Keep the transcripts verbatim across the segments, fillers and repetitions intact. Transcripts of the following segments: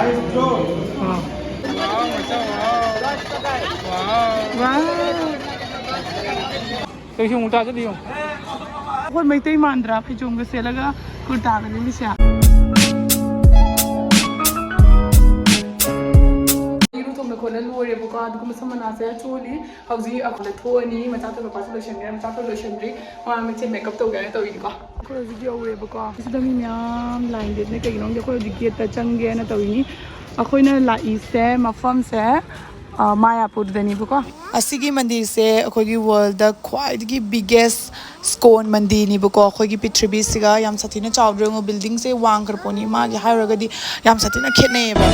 ꯋꯥꯎ꯫ ꯀꯩꯁꯨ ꯑꯃꯨꯛ ꯇꯥꯖꯗꯦ ꯌꯦꯡꯉꯨ꯫ ꯑꯩꯈꯣꯏ ꯃꯩꯇꯩ ꯃꯥꯟꯗ꯭ꯔꯥ ꯐꯩꯖꯣꯝꯒ ꯁꯦꯠꯂꯒ ꯀꯨꯔꯇꯥꯒ ꯂꯤꯠꯂꯤꯁꯦ? ꯏꯔꯨ ꯊꯣꯡꯅ ꯈꯣꯠꯅ ꯂꯣꯏꯔꯦꯕꯀꯣ, ꯑꯗꯨꯒ ꯃꯁꯝ ꯃꯅꯥꯁꯦ ꯆꯣꯜꯂꯤ꯫ ꯍꯧꯖꯤꯛ ꯑꯩꯈꯣꯏꯗ ꯊꯣꯛꯑꯅꯤ꯫ ꯃꯆꯥ ꯊꯣꯏꯕ ꯄꯥꯁꯨ ꯂꯣꯏꯁꯟꯈ꯭ꯔꯦ, ꯃꯆꯥ ꯊꯣꯏꯕ ꯂꯣꯏꯁꯟꯗ꯭ꯔꯤ꯫ ꯃꯥ ꯃꯤꯠꯁꯦ ꯃꯦꯀꯞ ꯇꯧꯒꯦ ꯍꯥꯏꯅ ꯇꯧꯔꯤꯅꯤꯀꯣ꯫ ꯑꯩꯈꯣꯏ ꯍꯧꯖꯤꯛ ꯌꯧꯔꯦꯕꯀꯣ꯫ ꯁꯤꯗ ꯃꯤ ꯃꯌꯥꯝ ꯂꯥꯏꯟ ꯂꯦꯞꯅ ꯀꯩꯒꯤꯅꯣ ꯈꯪꯗꯦ꯫ ꯑꯩꯈꯣꯏ ꯍꯧꯖꯤꯛ ꯒꯦꯠꯇ ꯆꯪꯒꯦꯅ ꯇꯧꯔꯤꯅꯤ꯫ ꯑꯩꯈꯣꯏꯅ ꯂꯥꯛꯏꯁꯦ ꯃꯐꯝꯁꯦ, ꯑ, ꯃꯥꯌꯥꯄꯨꯔꯗꯅꯦꯕꯀꯣ꯫ ꯑꯁꯤꯒꯤ ꯃꯟꯗꯤꯔꯁꯦ ꯑꯩꯈꯣꯏꯒꯤ ꯋꯥꯔꯜꯗ ꯈ꯭ꯋꯥꯏꯗꯒꯤ ꯕꯤꯒꯦꯁ ꯁ꯭ꯀꯣꯟ ꯃꯟꯗꯤꯔꯅꯤꯕꯀꯣ꯫ ꯑꯩꯈꯣꯏꯒꯤ ꯄ꯭ꯔꯤꯊꯤꯕꯤꯁꯤꯒ ꯌꯥꯝ ꯁꯥꯊꯤꯅ ꯆꯥꯎꯗ꯭ꯔꯣ ꯌꯦꯡꯉꯣ꯫ ꯕꯤꯜꯗꯤꯡꯁꯦ ꯋꯥꯡꯈ꯭ꯔ ꯄꯣꯠꯅꯤ, ꯃꯥꯒꯤ ꯍꯥꯏꯔꯨꯔꯒꯗꯤ ꯌꯥꯝ ꯁꯥꯊꯤꯅ ꯈꯦꯠꯅꯩꯌꯦꯕ꯫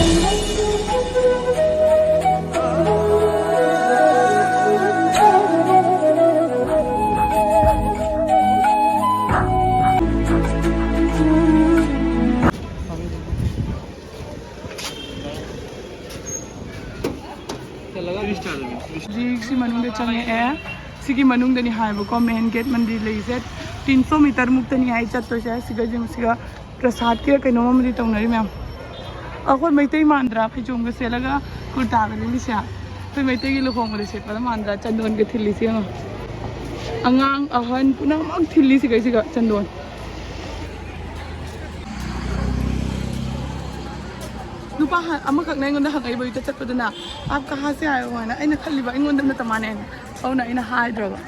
ꯍꯧꯖꯤꯛ ꯁꯤ ꯃꯅꯨꯡꯗ ꯆꯪꯉꯛꯑꯦ꯫ ꯁꯤꯒꯤ ꯃꯅꯨꯡꯗꯅꯤ ꯍꯥꯏꯕꯀꯣ ꯃꯦꯟ ꯒꯦꯠ ꯃꯟꯗꯤꯔ ꯂꯩꯁꯦ꯫ ꯇꯤꯟ ꯁꯣ ꯃꯤꯇꯔ ꯃꯨꯛꯇꯅꯤ ꯍꯥꯏ ꯆꯠꯇꯣꯏꯁꯦ꯫ ꯁꯤꯒ ꯌꯦꯡꯉꯨ, ꯁꯤꯒ ꯄ꯭ꯔꯁꯥꯗꯀꯤꯔ ꯀꯩꯅꯣꯝ ꯑꯃꯗꯤ ꯇꯧꯅꯔꯤ ꯃꯌꯥꯝ꯫ ꯑꯩꯈꯣꯏ ꯃꯩꯇꯩ ꯃꯥꯟꯗ꯭ꯔꯥ ꯐꯩꯖꯣꯝꯒ ꯁꯦꯠꯂꯒ ꯀꯨꯔꯇꯥꯒ ꯂꯤꯠꯂꯤꯁꯦ? ꯑꯩꯈꯣꯏ ꯃꯩꯇꯩꯒꯤ ꯂꯨꯍꯣꯡꯕꯗ ꯁꯦꯠꯄꯗ ꯃꯥꯟꯗ꯭ꯔꯥ? ꯆꯟꯗꯣꯟꯒ ꯊꯤꯜꯂꯤꯁꯦ ꯌꯦꯡꯉꯣ꯫ ꯑꯉꯥꯡ ꯑꯍꯟ ꯄꯨꯝꯅꯃꯛ ꯊꯤꯜꯂꯤ ꯁꯤꯒꯩꯁꯤꯒ ꯆꯟꯗꯣꯟ꯫ ꯅꯨꯄꯥ ꯍ-, ꯑꯃꯈꯛꯅ ꯑꯩꯉꯣꯟꯗ ꯍꯪꯉꯛꯏꯕ, ꯍꯧꯖꯤꯛꯇ ꯆꯠꯄꯗꯨꯅ, "ꯑꯥꯞ ꯀꯍꯥ ꯁꯦ ꯑꯥꯌꯦ ꯍꯣ?" ꯍꯥꯏꯅ꯫ ꯑꯩꯅ ꯈꯜꯂꯤꯕ ꯑꯩꯉꯣꯟꯗ ꯅꯠꯇ ꯃꯥꯅꯦ ꯍꯥꯏꯅ꯫ ꯑꯗꯨꯅ ꯑꯩꯅ ꯍꯥꯏꯗ꯭ꯔꯕ꯫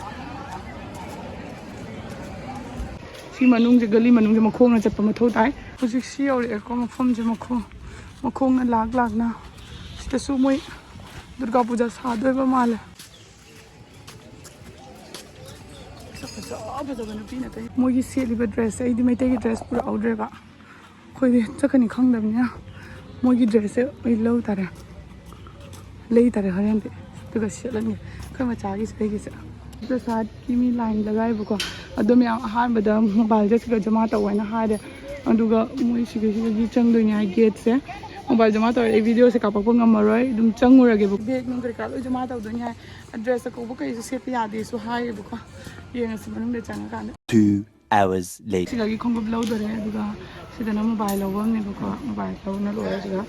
ꯁꯤ ꯃꯅꯨꯡꯁꯦ, ꯒꯂꯤ ꯃꯅꯨꯡꯁꯦ ꯃꯈꯣꯡꯅ ꯆꯠꯄ ꯃꯊꯧ ꯇꯥꯏ꯫ ꯍꯧꯖꯤꯛ ꯁꯤ ꯌꯧꯔꯛꯑꯦꯀꯣ ꯃꯐꯝꯁꯦ, ꯃꯈꯣꯡ, ꯃꯈꯣꯡꯅ ꯂꯥꯛ ꯂꯥꯛꯅ꯫ ꯁꯤꯗꯁꯨ ꯃꯣꯏ ꯗꯨꯔꯒꯥ ꯄꯨꯖꯥ ꯁꯥꯗꯣꯏꯕ ꯃꯥꯜꯂꯦ꯫ ꯃꯁꯛ ꯐꯖ ꯐꯖꯕ ꯅꯨꯄꯤ ꯉꯥꯛꯇꯅꯤ꯫ ꯃꯣꯏꯒꯤ ꯁꯦꯠꯂꯤꯕ ꯗ꯭ꯔꯦꯁꯁꯦ, ꯑꯩꯗꯤ ꯃꯩꯇꯩꯒꯤ ꯗ꯭ꯔꯦꯁ ꯄꯨꯔꯛꯍꯧꯗ꯭ꯔꯦꯕ꯫ ꯑꯩꯈꯣꯏꯗꯤ ꯆꯠꯀꯅꯤ ꯈꯪꯗꯕꯅꯤꯅ ꯃꯣꯏꯒꯤ ꯗ꯭ꯔꯦꯁꯁꯦ ꯑꯩ ꯂꯧ ꯇꯥꯔꯦ, ꯂꯩ ꯇꯥꯔꯦ ꯍꯣꯔꯦꯟꯗꯤ꯫ ꯑꯗꯨꯒ ꯁꯦꯠꯂꯅꯤ ꯑꯩꯈꯣꯏ ꯃꯆꯥꯒꯤꯁꯨ ꯑꯩꯒꯤꯁꯨ꯫ ꯄ꯭ꯔꯁꯥꯗꯀꯤ ꯃꯤ ꯂꯥꯏꯟ ꯂꯒꯥꯏꯕꯀꯣ꯫ ꯑꯗꯣ ꯃꯌꯥꯝ ꯑꯍꯥꯟꯕꯗ ꯃꯣꯕꯥꯏꯜꯁꯦ ꯁꯤꯗ ꯖꯃꯥ ꯇꯧ ꯍꯥꯏꯅ ꯍꯥꯏꯔꯦ꯫ ꯑꯗꯨꯒ ꯃꯣꯏ ꯁꯤꯒꯤ, ꯁꯤꯗꯒꯤ ꯆꯪꯗꯣꯏꯅꯦ ꯍꯥꯏ ꯒꯦꯠꯁꯦ꯫ ꯃꯣꯕꯥꯏꯜ ꯖꯃꯥ ꯇꯧꯔꯦ, ꯑꯩ ꯚꯤꯗꯤꯑꯣꯁꯦ ꯀꯥꯞꯄꯛꯄ ꯉꯝꯃꯔꯣꯏ꯫ ꯑꯗꯨꯝ ꯆꯪꯉꯨꯔꯒꯦꯕ꯫ ꯕꯦꯒ ꯅꯨꯡ ꯀꯩꯀꯥ ꯂꯣꯏ ꯖꯃꯥ ꯇꯧꯗꯣꯏꯅꯦ ꯍꯥꯏ꯫ ꯗ꯭ꯔꯦꯁ ꯑꯀꯧꯕ ꯀꯩꯁꯨ ꯁꯦꯠꯄ ꯌꯥꯗꯦꯁꯨ ꯍꯥꯏꯌꯦꯕꯀꯣ꯫ ꯌꯦꯡꯉꯁꯤ ꯃꯅꯨꯡꯗ ꯆꯪꯉꯀꯥꯟꯗ꯫ Two hours later. ꯁꯤꯗꯒꯤ ꯈꯣꯡꯎꯞ ꯂꯧꯗꯣꯔꯦ, ꯑꯗꯨꯒ ꯁꯤꯗꯅ ꯃꯣꯕꯥꯏꯜ ꯂꯧꯕ ꯑꯃꯅꯦꯕꯀꯣ, ꯃꯣꯕꯥꯏꯜ ꯂꯧꯅ ꯂꯣꯏꯔꯦ꯫ ꯁꯤꯗ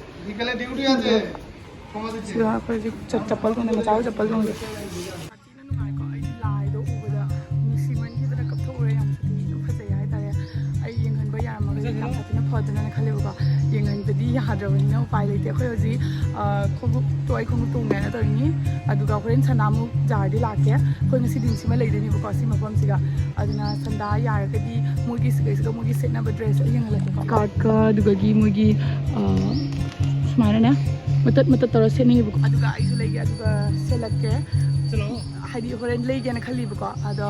ꯁꯤꯗ ꯑꯩꯈꯣꯏ ꯍꯧꯖꯤꯛ ꯆꯠ-, ꯆꯄꯜ ꯈꯪꯗꯦ, ꯃꯆꯥ ꯍꯣꯏ ꯆꯄꯜ ꯈꯪꯗꯦ꯫ ꯌꯥꯝ ꯊꯤꯅ ꯅꯨꯡꯉꯥꯏꯀꯣ, ꯑꯩꯗꯤ ꯂꯥꯏꯗꯣ ꯎꯕꯗ ꯅꯨꯡꯁꯤꯃꯟꯈꯤꯗꯅ ꯀꯞꯊꯣꯛꯎꯔꯦ꯫ ꯌꯥꯝ ꯊꯤꯅ ꯐꯖꯩ ꯍꯥꯏꯇꯥꯔꯦ꯫ ꯑꯩ ꯌꯦꯡꯍꯟꯕ ꯌꯥꯔꯝꯃꯒꯗꯤ ꯌꯥꯝ ꯊꯤꯅ ꯐꯗꯣꯏꯅꯦꯅ ꯈꯜꯂꯦꯕꯀꯣ꯫ ꯌꯦꯡꯍꯟꯕꯗꯤ ꯌꯥꯗ꯭ꯔꯕꯅꯤꯅ ꯎꯄꯥꯏ ꯂꯩꯇꯦ꯫ ꯑꯩꯈꯣꯏ ꯍꯧꯖꯤꯛ, ꯑ, ꯈꯣꯡꯎꯞꯇꯣ ꯑꯩ ꯈꯣꯡꯎꯞ ꯇꯣꯡꯒꯦꯅ ꯇꯧꯔꯤꯅꯤ꯫ ꯑꯗꯨꯒ ꯍꯣꯔꯦꯟ ꯁꯟꯗꯥ ꯑꯃꯨꯛ ꯌꯥꯔꯗꯤ ꯂꯥꯛꯀꯦ꯫ ꯑꯩꯈꯣꯏ ꯉꯁꯤꯗꯤ ꯅꯤꯡꯁꯤꯡꯕ ꯂꯩꯗꯣꯏꯅꯦꯕꯀꯣ ꯁꯤ ꯃꯐꯝꯁꯤꯒ꯫ ꯑꯗꯨꯅ ꯁꯟꯗꯥ ꯌꯥꯔꯒꯗꯤ ꯃꯣꯏꯒꯤ ꯁꯤꯗꯩꯁꯤꯗ ꯃꯣꯏꯒꯤ ꯁꯦꯠꯅꯕ ꯗ꯭ꯔꯦꯁ ꯑꯩ ꯌꯦꯡꯍꯜꯂꯛꯀꯦꯀꯣ꯫ ꯀꯥꯔꯠꯀ ꯑꯗꯨꯗꯒꯤ ꯃꯣꯏꯒꯤ, ꯑ, ꯁꯨꯃꯥꯏꯅꯅꯦ ꯃꯇꯠ ꯃꯇꯠ ꯇꯧꯔ ꯁꯦꯠꯅꯩꯌꯦꯕꯀꯣ꯫ ꯑꯗꯨꯒ ꯑꯩꯁꯨ ꯂꯩꯒꯦ, ꯑꯗꯨꯒ ꯁꯦꯠꯂꯛꯀꯦ꯫ ꯍꯥꯏꯗꯤ ꯍꯣꯔꯦꯟ ꯂꯩꯒꯦꯅ ꯈꯜꯂꯤꯕꯀꯣ꯫ ꯑꯗꯣ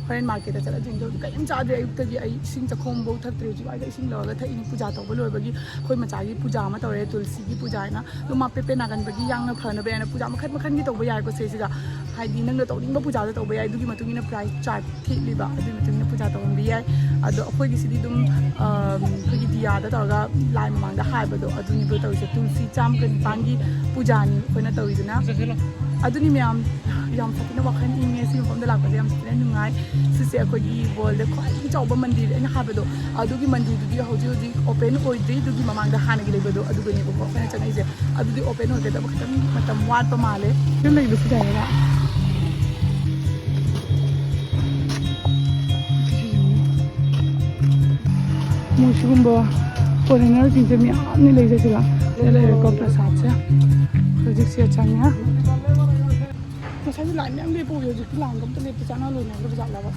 ꯍꯣꯔꯦꯟ ꯃꯥꯔꯀꯦꯠꯇ ꯆꯠꯂ ꯌꯦꯡꯗꯧ꯫ ꯀꯔꯤꯝ ꯆꯥꯗ꯭ꯔꯤ, ꯑꯌꯨꯛꯇꯒꯤ ꯑꯩ ꯏꯁꯤꯡ ꯆꯈꯣꯝ ꯐꯥꯎ ꯊꯛꯇ꯭ꯔꯤ꯫ ꯍꯧꯖꯤꯛ ꯋꯥꯏꯗ ꯏꯁꯤꯡ ꯂꯧꯔꯒ ꯊꯛꯏꯅꯤ꯫ ꯄꯨꯖꯥ ꯇꯧꯕ ꯂꯣꯏꯕꯒꯤ ꯑꯩꯈꯣꯏ ꯃꯆꯥꯒꯤ ꯄꯨꯖꯥ ꯑꯃ ꯇꯧꯔꯦ, ꯇꯨꯜꯁꯤꯒꯤ ꯄꯨꯖꯥ ꯍꯥꯏꯅ꯫ ꯑꯗꯣ ꯃꯥ ꯄꯦꯄꯦ ꯅꯥꯒꯟꯕꯒꯤ ꯌꯥꯡꯅ ꯐꯅꯕ ꯍꯥꯏꯅ ꯄꯨꯖꯥ ꯃꯈꯟ ꯃꯈꯟꯒꯤ ꯇꯧꯕ ꯌꯥꯏꯀꯣ ꯁꯤꯁꯤꯗ꯫ ꯍꯥꯏꯗꯤ ꯅꯪꯅ ꯇꯧꯅꯤꯡꯕ ꯄꯨꯖꯥꯗꯣ ꯇꯧꯕ ꯌꯥꯏ꯫ ꯑꯗꯨꯒꯤ ꯃꯇꯨꯡ ꯏꯟꯅ ꯄ꯭ꯔꯥꯏꯁ ꯆꯥꯔꯠ ꯊꯦꯠꯂꯤꯕ, ꯑꯗꯨꯒꯤ ꯃꯇꯨꯡ ꯏꯟꯅ ꯄꯨꯖꯥ ꯇꯧꯍꯟꯕ ꯌꯥꯏ꯫ ꯑꯗꯣ ꯑꯩꯈꯣꯏꯒꯤꯁꯤꯗꯤ ꯑꯗꯨꯝ, ꯑꯝ, ꯑꯩꯈꯣꯏꯒꯤ ꯗꯤꯌꯥꯗ ꯇꯧꯔꯒ ꯂꯥꯏ ꯃꯃꯥꯡꯗ ꯍꯥꯏꯕꯗꯣ ꯑꯗꯨꯅꯤꯕ ꯇꯧꯔꯤꯁꯦ꯫ ꯇꯨꯜꯁꯤ ꯆꯥꯝꯃꯒ ꯅꯤꯄꯥꯟꯒꯤ ꯄꯨꯖꯥꯅꯤ ꯑꯩꯈꯣꯏꯅ ꯇꯧꯔꯤꯗꯨꯅ꯫ ꯑꯗꯨꯅꯤ ꯃꯌꯥꯝ, ꯌꯥꯝ ꯁꯥꯊꯤꯅ ꯋꯥꯈꯜ ꯏꯪꯉꯦ꯫ ꯁꯤ ꯃꯐꯝꯗ ꯂꯥꯛꯄꯁꯦ ꯌꯥꯝ ꯁꯥꯊꯤꯅ ꯅꯨꯡꯉꯥꯏ꯫ ꯁꯤꯁꯦ ꯑꯩꯈꯣꯏꯒꯤ ꯋꯥꯔꯜꯗ ꯈ꯭ꯋꯥꯏꯗꯒꯤ ꯆꯥꯎꯕ ꯃꯟꯗꯤꯔ ꯑꯩꯅ ꯍꯥꯏꯕꯗꯣ, ꯑꯗꯨꯒꯤ ꯃꯟꯗꯤꯔꯗꯨꯗꯤ ꯍꯧꯖꯤꯛ ꯍꯧꯖꯤꯛ ꯑꯣꯄꯦꯟ ꯑꯣꯏꯗ꯭ꯔꯤ꯫ ꯑꯗꯨꯒꯤ ꯃꯃꯥꯡꯗ ꯍꯥꯟꯅꯒꯤ ꯂꯩꯕꯗꯣ ꯑꯗꯨꯒꯅꯦꯕꯀꯣ ꯑꯩꯈꯣꯏꯅ ꯆꯪꯉꯛꯏꯁꯦ꯫ ꯑꯗꯨꯗꯤ ꯑꯣꯄꯦꯟ ꯑꯣꯏꯒꯗꯕ ꯈꯤꯇꯪ ꯃꯇꯝ ꯋꯥꯠꯄ ꯃꯥꯜꯂꯦ꯫ ꯑꯗꯨꯝ ꯂꯩꯕꯁꯨ ꯌꯥꯏꯌꯦꯕ꯫ ꯃꯣꯏ ꯁꯤꯒꯨꯝꯕ ꯐꯣꯔꯦꯅꯔꯁꯤꯡꯁꯦ ꯃꯌꯥꯝꯅꯤ ꯂꯩꯖꯁꯤꯕ꯫ ꯁꯤꯗ ꯂꯩꯔꯦꯀꯣ ꯄ꯭ꯔꯁꯥꯗꯁꯦ꯫ ꯍꯧꯖꯤꯛꯁꯦ ꯆꯪꯉꯦ꯫ ꯉꯁꯥꯏꯗꯤ ꯂꯥꯏꯟ ꯃꯌꯥꯝ ꯂꯦꯞꯄ ꯎꯏ, ꯍꯧꯖꯤꯛꯇꯤ ꯂꯥꯏꯟꯒ ꯑꯝꯇ ꯂꯦꯞꯇꯦ, ꯆꯥꯅ ꯂꯣꯏꯅꯈ꯭ꯔꯕ ꯖꯥꯠꯂꯕ?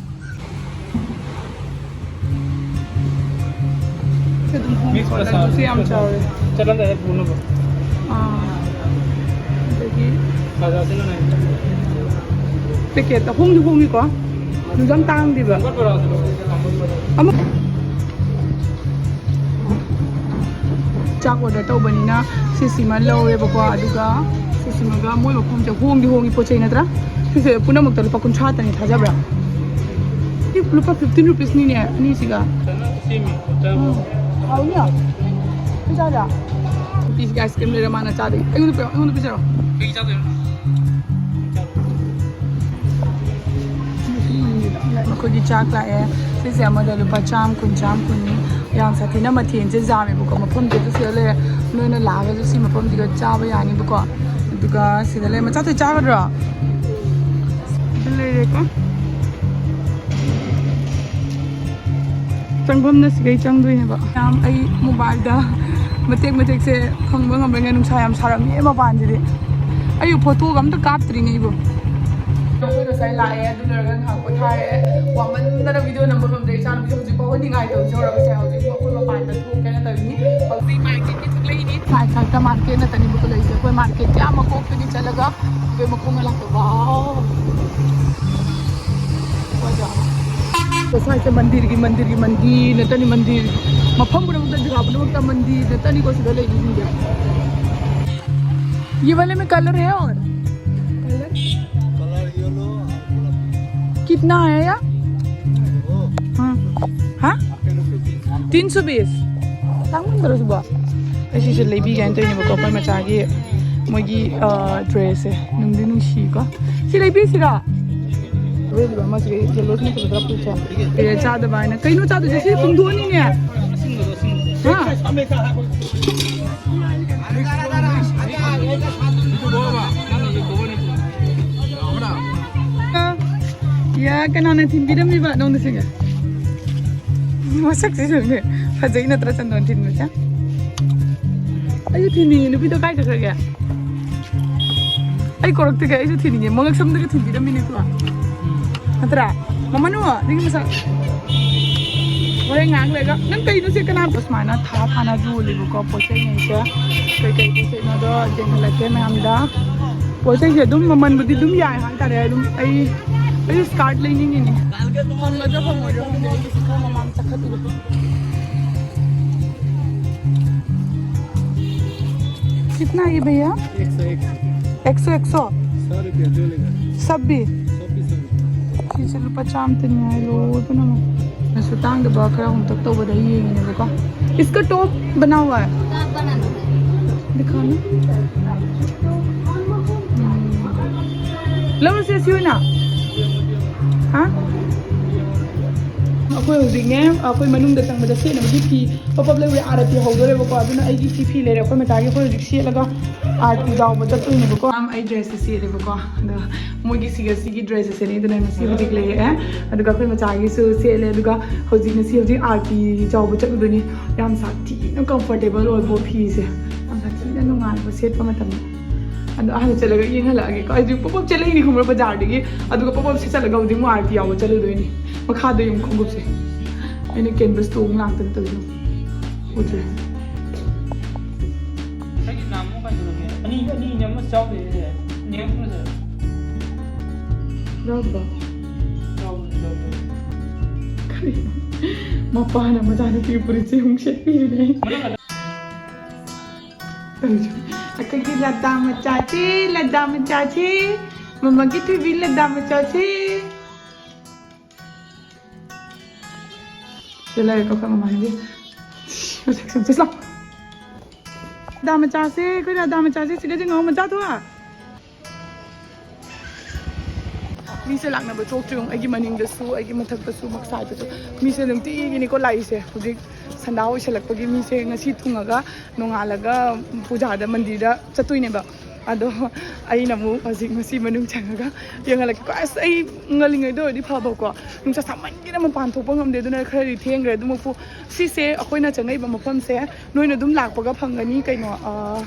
ꯁꯤ ꯑꯗꯨꯝ ꯍꯣꯡꯉꯦꯀꯣ, ꯂꯗꯨꯁꯨ ꯌꯥꯝ ꯆꯥꯎꯔꯦ꯫ ꯑꯥ, ꯑꯗꯒꯤ ꯄꯦꯀꯦꯠꯇ ꯍꯣꯡꯗꯤ ꯍꯣꯡꯉꯤꯀꯣ, ꯑꯗꯨꯁꯨ ꯌꯥꯝ ꯇꯥꯡꯗꯦꯕ꯫ ꯑꯃ ꯆꯥꯛ ꯑꯣꯔꯗꯔ ꯇꯧꯕꯅꯤꯅ ꯁꯤꯁꯤꯃ ꯂꯧꯔꯦꯕꯀꯣ, ꯑꯗꯨꯒ ꯁꯤꯁꯤꯃꯒ ꯃꯣꯏ ꯃꯐꯝꯁꯦ ꯍꯣꯡꯗꯤ ꯍꯣꯡꯉꯤ ꯄꯣꯠ ꯆꯩ ꯅꯠꯇ꯭ꯔꯥ? ꯁꯤꯁꯦ ꯄꯨꯝꯅꯃꯛꯇ ꯂꯨꯄꯥ ꯀꯨꯟꯊ꯭ꯔꯥꯇꯅꯤ, ꯊꯥꯖꯕ꯭ꯔꯥ? ꯁꯤ ꯂꯨꯄꯥ ꯐꯤꯐꯇꯤꯟ ꯔꯨꯄꯤꯁꯅꯤꯅꯦ ꯑꯅꯤꯁꯤꯒ꯫ ꯎꯝ, ꯍꯥꯎꯅꯤꯌꯦ꯫ ꯁꯤ ꯆꯥꯗ꯭ꯔꯥ? ꯅꯨꯄꯤꯁꯤꯒꯤ ꯑꯥꯏꯁ ꯀ꯭ꯔꯤꯝ ꯂꯩꯔ ꯃꯥꯅ ꯆꯥꯗꯣꯏꯅꯤ꯫ ꯑꯩꯉꯣꯟꯗ ꯄꯤꯔꯛꯑꯣ, ꯑꯩꯉꯣꯟꯗ ꯄꯤꯖꯔꯣ꯫ ꯃꯈꯣꯏꯒꯤ ꯆꯥꯛ ꯂꯥꯛꯑꯦ꯫ ꯁꯤꯁꯦ ꯑꯃꯗ ꯂꯨꯄꯥ ꯆꯥꯝꯃ ꯀꯨꯟ, ꯆꯥꯝꯃ ꯀꯨꯟꯅꯤ꯫ ꯌꯥꯝ ꯁꯥꯊꯤꯅ ꯃꯊꯦꯜꯁꯦ ꯌꯥꯝꯃꯦꯕꯀꯣ꯫ ꯃꯐꯝꯁꯦ ꯑꯗꯨ ꯁꯤꯗ ꯂꯩꯔꯦ꯫ ꯅꯣꯏꯅ ꯂꯥꯛꯑꯒꯁꯨ ꯁꯤ ꯃꯐꯝꯁꯤꯒ ꯆꯥꯕ ꯌꯥꯅꯤꯕꯀꯣ꯫ ꯑꯗꯨꯒ ꯁꯤꯗ ꯂꯩ꯫ ꯃꯆꯥ ꯊꯣꯏ ꯆꯥꯒꯗ꯭ꯔꯣ? ꯁꯤꯗ ꯂꯩꯔꯦꯀꯣ꯫ ꯆꯪꯐꯝꯅ ꯁꯤꯒꯩ ꯆꯪꯗꯣꯏꯅꯦꯕ꯫ ꯌꯥꯝ ꯑꯩ ꯃꯣꯕꯥꯏꯜꯗ ꯃꯇꯦꯛ ꯃꯇꯦꯛꯁꯦ ꯐꯪꯕ ꯉꯝꯕ꯭ꯔꯥ? ꯅꯨꯡꯁꯥ ꯌꯥꯝ ꯁꯥꯔꯝꯃꯤꯌꯦ ꯃꯄꯥꯟꯁꯤꯗꯤ꯫ ꯑꯩ ꯐꯣꯇꯣꯒ ꯑꯝꯇ ꯀꯥꯞꯇ꯭ꯔꯤꯅꯦ ꯑꯩꯕꯨ꯫ ꯑꯩꯈꯣꯏ ꯉꯁꯥꯏ ꯂꯥꯛꯑꯦ, ꯑꯗꯨ ꯂꯣꯏꯔꯒ ꯉꯥꯏꯍꯥꯛ ꯄꯣꯊꯥꯔꯦ꯫ ꯋꯥꯃꯟꯗꯅ ꯚꯤꯗꯤꯑꯣ ꯅꯝꯕ ꯉꯝꯗ꯭ꯔꯦ꯫ ꯏꯆꯥꯅꯨꯄꯤ ꯍꯧꯖꯤꯛ ꯐꯥꯎꯕ ꯅꯤꯡꯉꯥꯏ ꯇꯧꯖꯧꯔꯒ ꯁꯦ ꯍꯧꯖꯤꯛ ꯑꯩꯈꯣꯏ ꯃꯄꯥꯟꯗ ꯊꯣꯛꯀꯦꯅ ꯇꯧꯔꯤꯅꯤ꯫ ꯍꯧꯖꯤꯛ ꯃꯥꯔꯀꯦꯠꯀꯤ ꯊꯣꯛꯂꯛꯏꯅꯤ꯫ ꯁꯥꯏꯠ ꯁꯥꯏꯠꯇ ꯃꯥꯔꯀꯦꯠ ꯅꯠꯇꯅꯤꯕꯀꯣ ꯂꯩꯁꯦ꯫ ꯑꯩꯈꯣꯏ ꯃꯥꯔꯀꯦꯠꯀꯤ ꯑꯥ ꯃꯀꯣꯛꯇꯒꯤ ꯆꯠꯂꯒ ꯑꯩꯈꯣꯏ ꯃꯈꯣꯡꯅ ꯂꯥꯛꯇ꯫ ꯋꯥꯎ! ꯁ꯭ꯋꯥꯏꯁꯦ ꯃꯟꯗꯤꯔꯒꯤ, ꯃꯟꯗꯤꯔꯒꯤ, ꯃꯟꯗꯤꯔ ꯅꯠꯇꯅꯤ, ꯃꯟꯗꯤꯔ꯫ ꯃꯐꯝ ꯄꯨꯝꯅꯃꯛꯇ, ꯖꯒꯥ ꯄꯨꯝꯅꯃꯛꯇ ꯃꯟꯗꯤꯔ ꯅꯠꯇꯅꯤꯀꯣ ꯁꯤꯗ ꯂꯩꯔꯤꯁꯤꯡꯁꯦ꯫ ये वाले में कलर है और? कलर? कलर येलो और गुलाबी। कितना है यार? वो हाँ। हाँ? तीन सौ बीस। ꯇꯥꯡꯃꯟꯗ꯭ꯔꯣ ꯁꯤꯕꯣ? ꯑꯩ ꯁꯤꯁꯦ ꯂꯩꯕꯤꯒꯦ ꯍꯥꯏꯅ ꯇꯧꯔꯤꯅꯦꯕꯀꯣ, ꯑꯩꯈꯣꯏ ꯃꯆꯥꯒꯤ ꯃꯣꯏꯒꯤ, ꯑ, ꯗ꯭ꯔꯦꯁꯁꯦ꯫ ꯅꯨꯡꯗꯤ ꯅꯨꯡꯁꯤꯀꯣ꯫ ꯁꯤ ꯂꯩꯕꯤꯁꯤꯔꯣ? ꯑꯔꯣꯏꯕ ꯑꯃꯁꯤꯒ ꯌꯦꯜꯂꯣꯁꯤꯅ ꯐꯖꯗ꯭ꯔꯥ ꯐꯨꯔꯤꯠꯁꯦ? ꯁꯤꯗ ꯆꯥꯗꯕ ꯍꯥꯏꯅ꯫ ꯀꯩꯅꯣ ꯆꯥꯗꯣꯏꯁꯦ? ꯁꯤ ꯄꯨꯡꯗꯣꯟꯅꯤꯅꯦ꯫ ꯍꯥ? ꯑ, ꯌꯥ, ꯀꯅꯥꯅ ꯊꯤꯟꯕꯤꯔꯝꯃꯤꯕ ꯅꯉꯣꯟꯗ ꯁꯤꯒ? ꯃꯁꯛꯁꯤꯁꯨꯅꯦ ꯐꯖꯩ ꯅꯠꯇ꯭ꯔꯥ ꯆꯟꯗꯣꯟ ꯊꯤꯟꯕꯁꯦ? ꯑꯩꯁꯨ ꯊꯤꯟꯅꯤꯡꯉꯤ꯫ ꯅꯨꯄꯤꯗꯣ ꯀꯥꯏ ꯆꯠꯈ꯭ꯔꯒꯦ? ꯑꯩ ꯀꯧꯔꯛꯇꯒꯦ ꯑꯩꯁꯨ ꯊꯤꯟꯅꯤꯡꯉꯦ꯫ ꯃꯉꯛ ꯁꯝꯗꯒ ꯊꯤꯟꯕꯤꯔꯝꯃꯤꯅꯦꯀꯣ꯫ ꯅꯠꯇ꯭ꯔꯥ? ꯃꯃꯅꯨ, ꯅꯪꯒꯤ ꯃꯁꯛ꯫ ꯍꯣꯔꯦꯟ ꯉꯥꯏꯍꯥꯛ ꯂꯩꯔꯒ ꯅꯪ ꯀꯩꯅꯣ ꯁꯦ ꯀꯅꯥ? ꯁꯨꯃꯥꯏꯅ ꯊꯥ ꯊꯥꯅ ꯌꯣꯜꯂꯦꯕꯀꯣ ꯄꯣꯠ ꯆꯩꯉꯩꯁꯦ꯫ ꯀꯩꯀꯩ ꯄꯣꯠ ꯆꯩꯅꯣꯗꯣ ꯌꯦꯡꯍꯜꯂꯛꯀꯦ ꯃꯌꯥꯝꯗ꯫ ꯄꯣꯠ ꯆꯩꯁꯦ ꯑꯗꯨꯝ ꯃꯃꯜꯕꯨꯗꯤ ꯑꯗꯨꯝ ꯌꯥꯏ ꯍꯥꯏꯇꯥꯔꯦ꯫ ꯑꯗꯨꯝ ꯑꯩ, ꯑꯩꯁꯨ ꯁ꯭ꯀꯥꯔꯠ ꯂꯩꯅꯤꯡꯉꯤꯅꯦ꯫ ꯐꯪꯒꯗ꯭ꯔꯥ ꯐꯪꯉꯣꯏꯗ꯭ꯔꯥ ꯈꯪꯗꯦ꯫ ꯑꯩꯒꯤꯁꯦ ꯈꯔ ꯃꯃꯥꯡ ꯆꯠꯈꯠꯂꯨꯔꯦ꯫ कितना है ये भैया? एक सौ एक। एक सौ, एक सौ? सौ रुपया जो लेगा। सब भी? सब भी सौ रुपया। ꯁꯤꯁꯦ ꯂꯨꯄꯥ ꯆꯥꯝꯃꯇꯅꯤ ꯍꯥꯏ, ꯂꯣꯏ ꯄꯨꯝꯅꯃꯛ꯫ ꯅꯁꯨ ꯇꯥꯡꯗꯕ ꯈꯔ ꯍꯣꯡꯇꯛ ꯇꯧꯕꯗ ꯌꯦꯡꯉꯤꯅꯦꯕꯀꯣ꯫ इसका टॉप बना हुआ है? दिखाना। ꯎꯝ꯫ ꯂꯧꯔꯁꯦ ꯁꯤ ꯑꯣꯏꯅ꯫ ꯍꯥ? ꯑꯩꯈꯣꯏ ꯍꯧꯖꯤꯛꯅꯦ, ꯑꯩꯈꯣꯏ ꯃꯅꯨꯡꯗ ꯆꯪꯕꯗ ꯁꯦꯠꯅꯕꯒꯤ ꯐꯤ ꯄꯞ ꯄꯞ ꯂꯩꯔꯦ, ꯑꯥꯔꯇꯤ ꯍꯧꯗꯣꯔꯦꯕꯀꯣ꯫ ꯑꯗꯨꯅ ꯑꯩꯒꯤ ꯁꯤ ꯐꯤ ꯂꯩꯔꯦ꯫ ꯑꯩꯈꯣꯏ ꯃꯆꯥꯒꯤ ꯑꯩꯈꯣꯏ ꯍꯧꯖꯤꯛ ꯁꯦꯠꯂꯒ ꯑꯥꯔꯇꯤ ꯌꯥꯎꯕ ꯆꯠꯇꯣꯏꯅꯦꯕꯀꯣ꯫ ꯃꯌꯥꯝ ꯑꯩ ꯗ꯭ꯔꯦꯁꯁꯦ ꯁꯦꯠꯂꯦꯕꯀꯣ꯫ ꯑꯗꯣ ꯃꯣꯏꯒꯤ ꯁꯤꯒ ꯁꯤꯒꯤ ꯗ꯭ꯔꯦꯁꯁꯦ ꯁꯦꯠꯅꯤꯗꯅ ꯉꯁꯤ ꯍꯧꯖꯤꯛ ꯂꯩꯔꯛꯑꯦ꯫ ꯑꯗꯨꯒ ꯑꯩꯈꯣꯏ ꯃꯆꯥꯒꯤꯁꯨ ꯁꯦꯠꯂꯦ꯫ ꯑꯗꯨꯒ ꯍꯧꯖꯤꯛ ꯉꯁꯤ ꯍꯧꯖꯤꯛ ꯑꯥꯔꯇꯤ ꯌꯥꯎꯕ ꯆꯠꯂꯨꯗꯣꯏꯅꯤ꯫ ꯌꯥꯝ ꯁꯥꯊꯤꯅ ꯀꯝꯐꯣꯔꯇꯦꯕꯜ ꯑꯣꯏꯕ ꯐꯤꯁꯦ, ꯌꯥꯝ ꯁꯥꯊꯤꯅ ꯅꯨꯡꯉꯥꯏꯕ ꯁꯦꯠꯄ ꯃꯇꯝꯗ꯫ ꯑꯗꯣ ꯑꯍꯥꯟꯕ ꯆꯠꯂꯒ ꯌꯦꯡꯍꯜꯂꯛꯑꯒꯦꯀꯣ꯫ ꯑꯩꯁꯨ ꯄꯞ ꯄꯞ ꯆꯠꯂꯛꯏꯅꯤ ꯈꯪꯕ꯭ꯔꯥ, ꯕꯖꯥꯔꯗꯒꯤ꯫ ꯑꯗꯨꯒ ꯄꯞ ꯄꯞ ꯁꯦꯠꯆꯜꯂꯒ ꯍꯧꯖꯤꯛ ꯑꯃꯨꯛ ꯑꯥꯔꯇꯤ ꯌꯥꯎꯕ ꯆꯠꯂꯨꯗꯣꯏꯅꯤ꯫ ꯃꯈꯥꯗ ꯌꯨꯝ ꯈꯣꯡꯎꯞꯁꯦ ꯑꯩꯅ ꯀꯦꯟꯚꯁ ꯇꯣꯡ ꯂꯥꯛꯇꯅ ꯇꯧꯔꯤꯅꯣ ꯎꯗ꯭ꯔꯦ꯫ ꯑꯩꯒꯤ ꯅꯍꯥꯟꯃꯨꯛ ꯀꯩꯅꯣꯅꯦ, ꯑꯅꯤ, ꯑꯅꯤꯅꯦ, ꯑꯃꯁꯨ ꯌꯥꯎꯗꯦ꯫ ꯅꯦꯛꯁꯅꯁꯦ꯫ ꯌꯥꯎꯗ꯭ꯔꯣ? ꯌꯥꯎꯗꯦ, ꯌꯥꯎꯗꯦ꯫ ꯀꯔꯤꯅꯣ? ꯃꯄꯥꯅ ꯃꯆꯥꯅꯨꯄꯤ ꯐꯨꯔꯤꯠꯁꯦ ꯑꯃꯨꯛ ꯁꯦꯠꯄꯤꯔꯤꯅꯦ꯫ ꯃꯅꯨꯡꯗ ꯑꯩꯈꯣꯏꯒꯤ ꯂꯗꯥ ꯃꯆꯥꯁꯤ, ꯂꯗꯥ ꯃꯆꯥꯁꯤ, ꯃꯃꯥꯒꯤ ꯊꯣꯏꯕꯤ ꯂꯗꯥ ꯃꯆꯥꯁꯤ꯫ ꯁꯤ ꯂꯩꯔꯦꯀꯣ ꯑꯩꯈꯣꯏ ꯃꯃꯥꯒꯤ꯫ ꯁꯤ ꯂꯥꯎ꯫ ꯂꯗꯥ ꯃꯆꯥꯁꯦ, ꯑꯩꯈꯣꯏ ꯂꯗꯥ ꯃꯆꯥꯁꯦ ꯁꯤꯗ ꯆꯤꯡꯉꯣ, ꯃꯆꯥ ꯊꯣꯛꯑ꯫ ꯃꯤꯁꯦ ꯂꯥꯛꯅꯕ ꯊꯣꯛꯇ꯭ꯔꯤ꯫ ꯑꯩꯒꯤ ꯃꯅꯤꯡꯗꯁꯨ, ꯑꯩꯒꯤ ꯃꯊꯛꯇꯁꯨ, ꯃꯈꯥꯗꯁꯨ ꯃꯤꯁꯦ ꯅꯨꯡꯇꯤꯒꯤꯅꯤꯀꯣ ꯂꯥꯛꯏꯁꯦ꯫ ꯍꯧꯖꯤꯛ ꯁꯟꯗꯥ ꯑꯣꯏꯁꯜꯂꯛꯄꯒꯤ ꯃꯤꯁꯦ ꯉꯁꯤ ꯊꯨꯡꯉꯒ ꯅꯣꯡꯉꯥꯜꯂꯒ ꯄꯨꯖꯥꯗ ꯃꯟꯗꯤꯔꯗ ꯆꯠꯇꯣꯏꯅꯦꯕ꯫ ꯑꯗꯣ ꯑꯩꯅ ꯑꯃꯨꯛ ꯍꯧꯖꯤꯛ ꯉꯁꯤ ꯃꯅꯨꯡ ꯆꯪꯉꯒ ꯌꯦꯡꯍꯜꯂꯛꯀꯦꯀꯣ꯫ ꯑꯁ, ꯑꯩ ꯉꯜꯂꯤꯉꯩꯗ ꯑꯣꯏꯔꯗꯤ ꯐꯕꯀꯣ, ꯅꯨꯡꯁꯥ ꯁꯥꯃꯟꯒꯤꯅ ꯃꯄꯥꯟ ꯊꯣꯛꯄ ꯉꯝꯗꯦ꯫ ꯑꯗꯨꯅ ꯈꯔꯗꯤ ꯊꯦꯡꯈ꯭ꯔꯦ꯫ ꯑꯗꯨꯃꯛꯄꯨ ꯁꯤꯁꯦ ꯑꯩꯈꯣꯏꯅ ꯆꯪꯉꯛꯏꯕ ꯃꯐꯝꯁꯦ ꯅꯣꯏꯅ ꯑꯗꯨꯝ ꯂꯥꯛꯄꯒ ꯐꯪꯒꯅꯤ꯫ ꯀꯩꯅꯣ, ꯑ,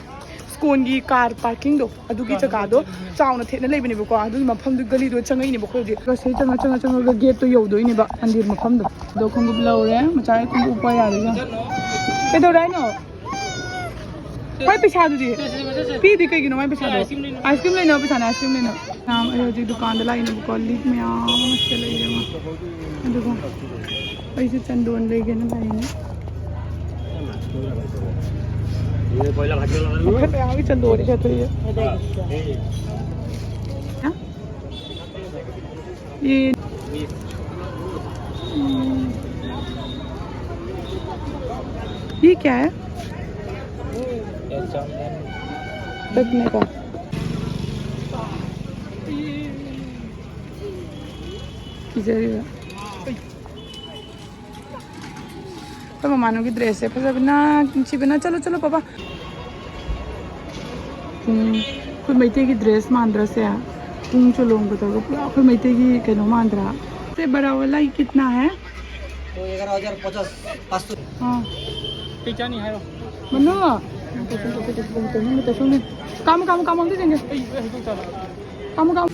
ꯁ꯭ꯀꯣꯟꯒꯤ ꯀꯥꯔ ꯄꯥꯔꯀꯤꯡꯗꯣ, ꯑꯗꯨꯒꯤ ꯖꯒꯥꯗꯣ ꯆꯥꯎꯅ ꯊꯦꯠꯅ ꯂꯩꯕꯅꯦꯕꯀꯣ꯫ ꯑꯗꯨꯒꯤ ꯃꯐꯝꯗꯨ ꯒꯂꯤꯗꯣ ꯆꯪꯉꯛꯏꯅꯦꯕ ꯑꯩꯈꯣꯏ ꯍꯧꯖꯤꯛ꯫ ꯉꯁꯤ ꯆꯪꯉ, ꯆꯪꯉ, ꯆꯪꯉꯒ ꯒꯦꯠꯇꯣ ꯌꯧꯗꯣꯏꯅꯦꯕ, ꯃꯟꯗꯤꯔ ꯃꯐꯝꯗꯣ꯫ ꯑꯗꯣ ꯈꯣꯡꯎꯞ ꯂꯧꯔꯦ, ꯃꯆꯥꯒꯤ ꯈꯣꯡꯎꯞ ꯎꯞꯄ ꯌꯥꯔꯦ ꯏꯕꯦꯝꯃ꯫ ꯀꯩꯗꯧꯔꯦ ꯍꯥꯏꯅꯣ? ꯃꯥꯏ ꯄꯩꯁꯥꯗꯨꯗꯤ? ꯄꯤꯗꯤ ꯀꯩꯒꯤꯅꯣ ꯃꯥꯏ ꯄꯩꯁꯥꯗꯣ? ꯑꯥꯏꯁ ꯀ꯭ꯔꯤꯝ ꯂꯩꯅꯕ ꯄꯩꯁꯥꯅꯦ, ꯑꯥꯏꯁ ꯀ꯭ꯔꯤꯝ ꯂꯩꯅꯕ꯫ ꯃꯌꯥꯝ ꯑꯩ ꯍꯧꯖꯤꯛ ꯗꯨꯀꯥꯟꯗ ꯂꯥꯛꯏꯅꯦꯕꯀꯣ, ꯂꯤꯛ ꯃꯌꯥꯝ ꯑꯃ ꯁꯤꯗ ꯂꯩꯔꯦ ꯃꯥ꯫ ꯑꯗꯨꯒ ꯑꯩꯁꯦ ꯆꯟꯗꯣꯟ ꯂꯩꯒꯦꯅ ꯂꯥꯛꯏꯅꯦ꯫ ꯃꯈꯜ ꯃꯌꯥꯝꯒꯤ ꯆꯟꯗꯣꯟꯅꯤ ꯁꯦ ꯊꯣꯛꯏꯁꯦ꯫ ꯍꯥ? ये, हम्म, ये क्या है? रखने का। किधर है? ꯃꯃꯥꯟꯅꯕꯒꯤ ꯗ꯭ꯔꯦꯁꯁꯦ ꯐꯖꯕꯅ ꯅꯨꯡꯁꯤꯕꯅ꯫ ꯆꯠꯂꯣ, ꯆꯠꯂꯣ, ꯄꯥꯄꯥ꯫ ꯄꯨꯡ, ꯑꯩꯈꯣꯏ ꯃꯩꯇꯩꯒꯤ ꯗ꯭ꯔꯦꯁ ꯃꯥꯟꯗ꯭ꯔꯁꯦ? ꯄꯨꯡ ꯆꯣꯂꯣꯝꯒ ꯇꯧꯔꯒ ꯄꯨꯔꯥ ꯑꯩꯈꯣꯏ ꯃꯩꯇꯩꯒꯤ ꯀꯩꯅꯣ ꯃꯥꯟꯗ꯭ꯔꯥ? ꯁꯦ ꯕꯔꯥ ꯋꯥꯂꯥ ꯀꯤꯇꯅꯥ ꯍꯦ? ꯑꯣ, ꯑꯦꯒꯥꯔꯣ ꯍꯖꯥꯔ ꯄꯆꯥꯁ, ꯄꯥꯁ ꯁꯣ꯫ ꯑꯥ꯫ ꯀꯩ ꯆꯥꯅꯤ ꯍꯥꯏꯔꯣ? ꯃꯅꯨ꯫ ꯀꯥꯃꯨ, ꯀꯥꯃꯨ, ꯀꯥꯃꯨ, ꯑꯝꯇ ꯌꯦꯡꯒꯦ꯫ ꯀꯥꯃꯨ, ꯀꯥꯃꯨ꯫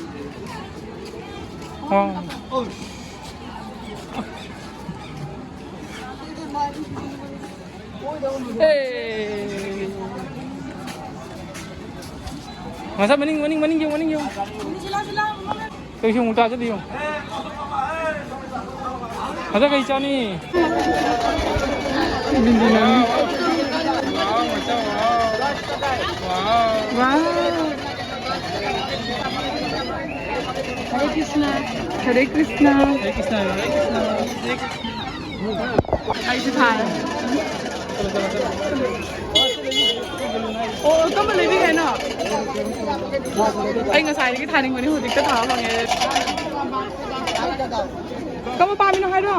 ꯑꯥ꯫ ꯃꯁꯥ ꯃꯅꯤꯡ, ꯃꯅꯤꯡ, ꯃꯅꯤꯡ ꯌꯦꯡꯉꯨ, ꯃꯅꯤꯡ ꯌꯦꯡꯉꯨ꯫ ꯀꯩꯁꯨ ꯑꯃꯨꯛ ꯇꯥꯖꯗꯦ ꯌꯦꯡꯉꯨ꯫ ꯃꯁꯥ ꯀꯩ ꯆꯥꯅꯤ? ꯋꯥꯎ꯫ ꯍꯔꯦ ꯀ꯭ꯔꯤꯁꯅ꯫ ꯍꯔꯦ ꯀ꯭ꯔꯤꯁꯅ꯫ ꯍꯔꯦ ꯀ꯭ꯔꯤꯁꯅ, ꯍꯔꯦ ꯀ꯭ꯔꯤꯁꯅ꯫ ꯑꯩꯁꯨ ꯊꯥꯔꯦ꯫ ꯑꯣ, ꯀꯔꯝꯕ ꯂꯩꯕꯤꯒꯦ ꯍꯥꯏꯅꯣ? ꯑꯩ ꯉꯁꯥꯏꯗꯒꯤ ꯊꯥꯅꯤꯡꯕꯅꯤ, ꯍꯧꯖꯤꯛꯇ ꯊꯥꯕ ꯐꯪꯉꯦ꯫ ꯀꯔꯝꯕ ꯄꯥꯝꯃꯤꯅꯣ ꯍꯥꯏꯔꯣ?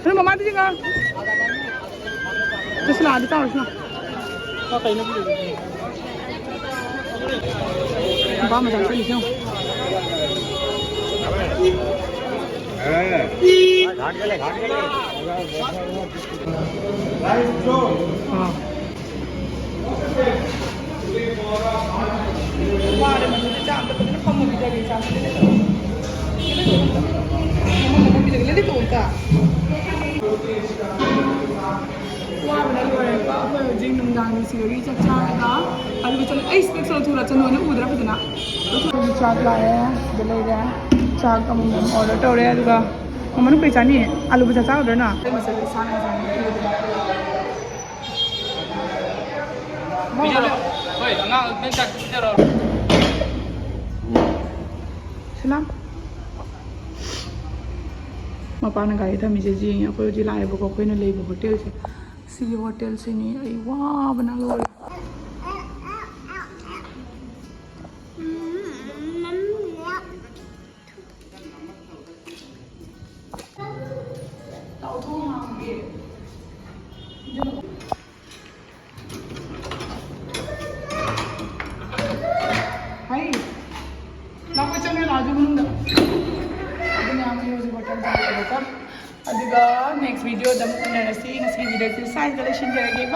ꯑꯗꯨ ꯃꯃꯥꯗꯤ ꯌꯦꯡꯉꯣ꯫ ꯆꯠꯁꯤ ꯂꯥꯛꯑꯗꯤ ꯆꯥꯔꯨꯁꯤ ꯂꯥꯛꯑꯣ꯫ ꯅꯨꯄꯥ ꯃꯆꯥ ꯆꯠꯂꯤꯁꯦ ꯌꯦꯡꯉꯣ꯫ ꯑꯥ꯫ ꯋꯥꯔꯦ, ꯃꯗꯨꯗꯤ ꯆꯥꯛ ꯑꯝꯇ ꯐꯖꯅ ꯐꯝꯃ ꯄꯤꯖꯒꯦ, ꯆꯥꯛ ꯄꯤꯖꯒꯦ꯫ ꯐꯝꯃ ꯄꯤꯖꯒꯦ꯫ ꯂꯦꯞꯄꯣ ꯑꯝꯇ꯫ ꯋꯥꯕꯅ ꯂꯣꯏꯔꯦꯀꯣ꯫ ꯑꯩꯈꯣꯏ ꯍꯧꯖꯤꯛ ꯅꯨꯡꯗꯥꯡꯒꯤ ꯁꯤꯗꯒꯤ ꯆꯥꯛ ꯆꯥꯔꯒ, ꯑꯗꯨꯒ ꯆꯠꯂꯦ꯫ ꯑꯩ ꯏꯁꯄꯦꯛꯁ ꯂꯧꯊꯣꯛꯂ ꯆꯠꯅꯣꯅ ꯎꯗ꯭ꯔꯥ ꯐꯖꯅ? ꯂꯧꯊꯣꯛꯂꯒ ꯆꯥꯛ ꯂꯥꯛꯑꯦ, ꯁꯤꯗ ꯂꯩꯔꯦ꯫ ꯆꯥꯛ ꯑꯃꯃꯝ ꯑꯣꯔꯗꯔ ꯇꯧꯔꯦ, ꯑꯗꯨꯒ ꯃꯃꯥ, ꯅꯪ ꯀꯩ ꯆꯥꯅꯤ? ꯑꯂꯨ ꯕꯨꯖꯤꯌꯥ ꯆꯥꯒꯗ꯭ꯔꯥ ꯅꯪ? ꯑꯩ ꯃꯆꯜ ꯏꯁꯥꯅ ꯏꯁꯥꯅ ꯄꯤꯖꯔꯣ꯫ ꯍꯣꯏ, ꯑꯉꯥꯡ ꯅꯪ ꯆꯥꯛ ꯄꯤꯖꯔꯣ꯫ ꯁꯤꯂꯥ꯫ ꯃꯄꯥꯅ ꯒꯥꯔꯤ ꯊꯝꯃꯤꯁꯦ ꯌꯦꯡꯉꯦ꯫ ꯑꯩꯈꯣꯏ ꯍꯧꯖꯤꯛ ꯂꯥꯛꯑꯦꯕꯀꯣ, ꯑꯩꯈꯣꯏꯅ ꯂꯩꯕ ꯍꯣꯇꯦꯜꯁꯦ꯫ ꯁꯤꯒꯤ ꯍꯣꯇꯦꯜꯁꯤꯅꯤ꯫ ꯑꯩ ꯋꯥꯕꯅ ꯂꯣꯏꯔꯦ꯫ ꯑꯗꯨꯒ next video ꯗ ꯑꯃꯨꯛ ꯎꯅꯔꯁꯤ꯫ ꯉꯁꯤꯒꯤ video ꯁꯤ ꯁ꯭ꯋꯥꯏꯗ ꯂꯣꯏꯁꯤꯟꯖꯔꯒꯦ꯫